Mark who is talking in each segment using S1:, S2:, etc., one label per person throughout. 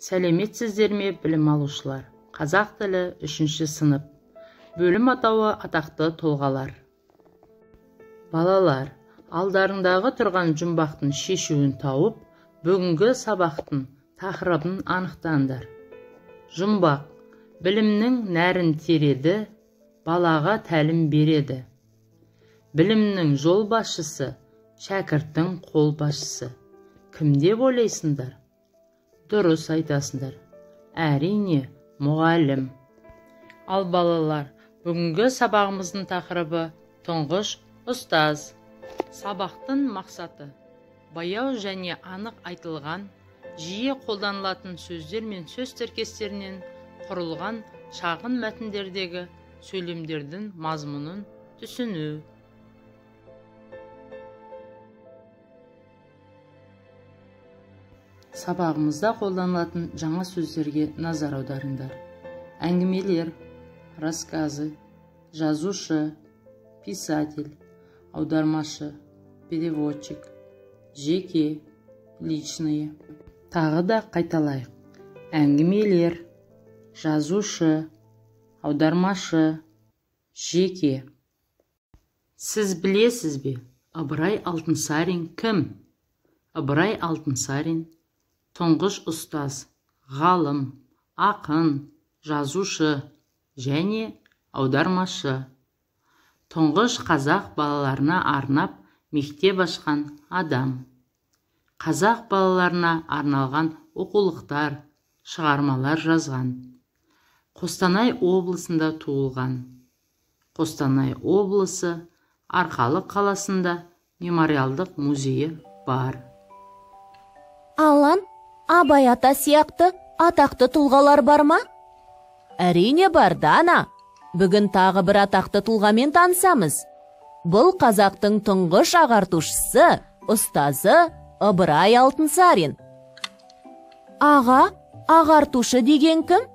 S1: Сәлеметсіздер ме, білім алушылар? Қазақ тілі 3-ші сынып. Бөлім атауы атақты тұлғалар. Балалар, алдарыңдағы тұрған жұмбақтың шешуін тауып, бүгінгі сабақтың тақырыбын анықтаңдар. Жұмбақ білімнің нәрін тереді, балаға тәлім береді. Білімнің жол басшысы, шәкірттің қол басшысы. Кім деп ойлайсыңдар? Дұрыс айтасыңдар. Әрине, мұғалім. Ал балалар, бүгінгі сабағымыздың тақырыбы тұңғыш ұстаз. Сабақтың мақсаты: баяу және анық айтылған, жиі қолданылатын сөздер мен сөз тіркестерінен құрылған шағын мәтіндердегі сөйлемдердің мазмұнын түсіну. Сабағымызда қолданылатын жаңа сөздерге назар аударыңдар. Әңгімелер, рассказы, жазушы, писатель, аудармашы, переводчик, жеке, личные. Тағы да қайталайық. Әңгімелер, жазушы, аудармашы, жеке. Сіз білесіз бе, Ыбырай Алтынсарин кім? Ыбырай Алтынсарин тұңғыш ұстаз, ғалым, ақын, жазушы және аудармашы. Тұңғыш қазақ балаларына арнап мектеп ашқан адам. Қазақ балаларына арналған оқулықтар, шығармалар жазған. Қостанай облысында туылған. Қостанай облысы Арқалық қаласында мемориалдық музейі бар.
S2: Алан, Абай ата сияқты атақты тұлғалар бар ма? Әрине бар, Дана. Бүгін тағы бір атақты тұлғамен танысамыз. Бұл қазақтың тұңғыш ағартушысы, ұстазы Ыбырай Алтынсарин. Аға, ағартушы деген кім?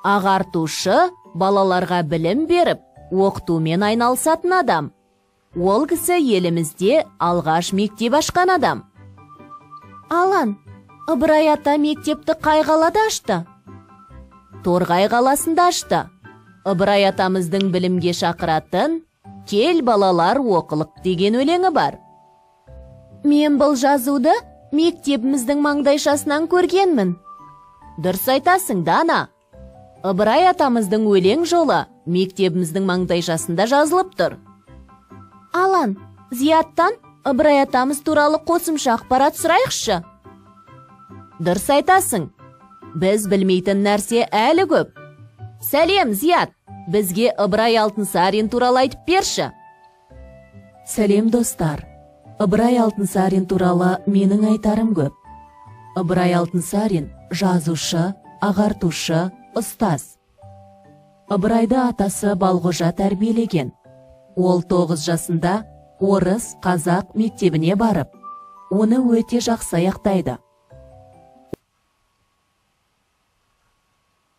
S2: Ағартушы балаларға білім беріп, оқытумен айналысатын адам. Ол кісі елімізде алғаш мектеп ашқан адам. Алан, Ыбырай ата мектепті қай қалада ашты? Торғай қаласында ашты. Ыбырай атамыздың білімге шақыратын «Кел балалар оқылық» деген өлеңі бар. Мен бұл жазуды мектебіміздің маңдайшасынан көргенмін. Дұрыс айтасың, Дана. Ыбырай атамыздың өлең жолы мектебіміздің маңдайшасында жазылып тұр. Алан, Зияттан Ыбырай атамыз туралы қосымша ақпарат сұрайықшы. Дұрыс айтасың. Біз білмейтін нәрсе әлі көп. Сәлем, Зият. Бізге Ыбырай Алтынсарин туралы айтып берші.
S3: Сәлем, достар. Ыбырай Алтынсарин туралы менің айтарым көп. Ыбырай Алтынсарин жазушы, ағартушы, ұстаз. Ыбырайды атасы Балғожа тәрбиелеген. Ол 9 жасында орыс қазақ мектебіне барып, оны өте жақсы аяқтайды.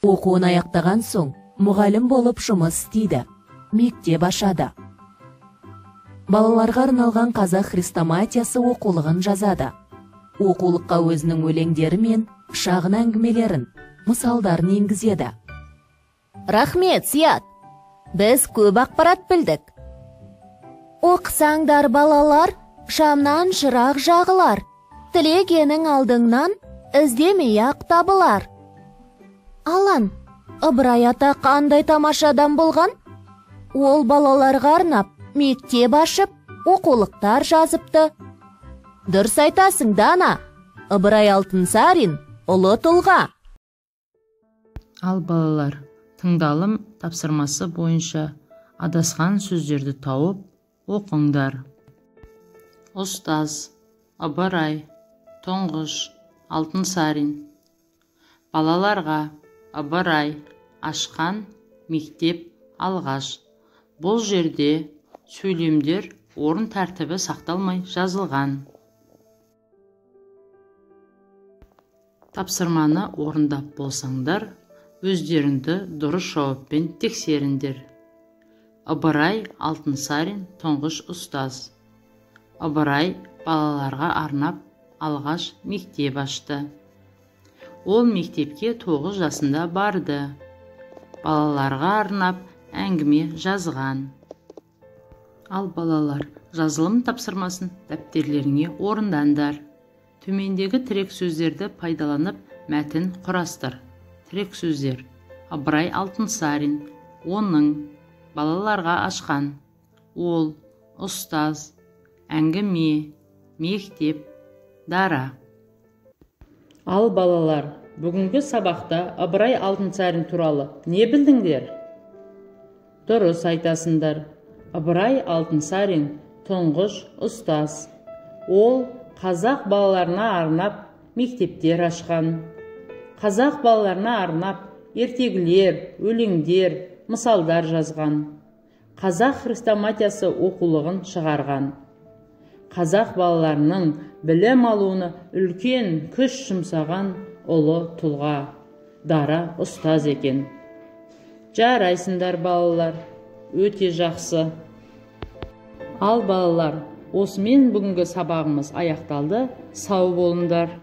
S3: Оқуын аяқтаған соң мұғалім болып жұмыс істейді, мектеп ашады. Балаларға арналған қазақ хрестоматиясы оқулығын жазады. Оқулыққа өзінің өлеңдері мен шағын әңгімелерін, мысалдарын енгізеді.
S2: Рахмет, Зият. Біз көп ақпарат білдік. Оқысаңдар, балалар, шамнан шырақ жағылар. Тілегенің алдыңнан іздемей-ақ табылар. Алан, Ыбырай ата қандай тамаша адам болған? Ол балаларға арнап мектеп ашып, оқулықтар жазыпты. Дұрыс айтасың, Дана. Ыбырай Алтынсарин ұлы тұлға.
S1: Ал балалар, тыңдалым тапсырмасы бойынша адасқан сөздерді тауып оқыңдар. Ұстаз, Ыбырай, тұңғыш, Алтынсарин. Балаларға Ыбырай ашқан мектеп алғаш. Бұл жерде сөйлемдер орын тәртібі сақталмай жазылған. Тапсырманы орындап болсаңдар, өздеріңді дұрыс жауаппен тексеріңдер. Ыбырай Алтынсарин тұңғыш ұстаз. Ыбырай балаларға арнап алғаш мектеп ашты. Ол мектепке 9 жасында барды. Балаларға арнап әңгіме жазған. Ал балалар, жазылым тапсырмасын дәптерлеріңе орындаңдар. Төмендегі тірек сөздерді пайдаланып мәтін құрастыр. Тірек сөздер: Ыбырай Алтынсарин, оның, балаларға ашқан, ол, ұстаз, әңгіме, мектеп, дара. Ал балалар, бүгінгі сабақта Ыбырай Алтынсарин туралы не білдіңдер? Дұрыс айтасыңдар. Ыбырай Алтынсарин тұңғыш ұстаз. Ол қазақ балаларына арнап мектептер ашқан. Қазақ балаларына арнап ертегілер, өлеңдер, мысалдар жазған. Қазақ хрестоматиясы оқулығын шығарған. Қазақ балаларының білім алуына үлкен күш жұмсаған ұлы тұлға, дара ұстаз екен. Жарайсыңдар, балалар, өте жақсы. Ал балалар, осымен бүгінгі сабағымыз аяқталды. Сау болыңдар.